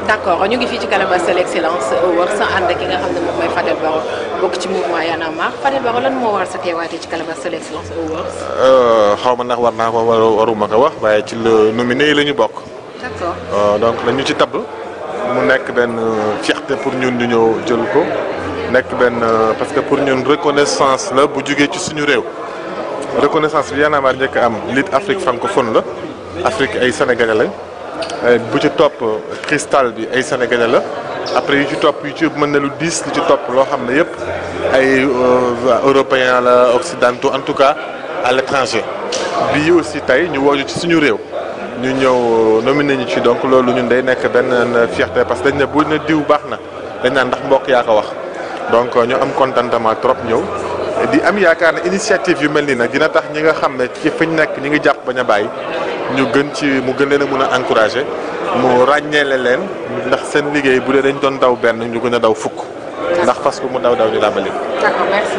d'accord ñu ngi fii ci Calebasse l'excellence Awards sa ànd ki nga xam ne moom mooy Fadel Barro bokk ci mouvement Y'en a marre Fadel Barro lan moo war sa teewaate ci Calebasse l'excellence Awards. xaw ma ndax war naa ko waruma ko wax waaye ci le nominé yi la ñu bokk. d'accord donc la ñu ci tabb mu nekk benn fierté pour ñun ñu ñëw jël ko nekk benn parce que pour ñun reconnaissance la bu jugee ci suñu réew. reconnaissance bi Y'en a marre njëkk am Lead Afrique francophone la Afrique ay sénégalais lañ bu ci topp cristal bi ay sénégalais la après yu ci topp yu ci mën na lu 10 lu ci topp loo xam ne yëpp ay européens la occidentaux en tout cas à l'étranger bii aussi tey ñu wooju ci suñu réew ñu ñëw nominé ñu ci donc loolu ñun day nekk benn fierté parce que dañ ne bu ne diw baax na dañ naan ndax mbokk yaa ko wax donc ñu am contentement trop ñëw di am yaakaar ne initiative yu mel nii nag dina tax ñi nga xam ne ci fañ nekk ñi ngi jàpp bañ a bàyyi ñu gën ci mu gën leen a mun a encourager mu ràññeele leen ndax seen liggéey bu dee dañ doon daw benn ñu gën a daw fukk ndax parce que mu daw di làmbali. d'accord merci.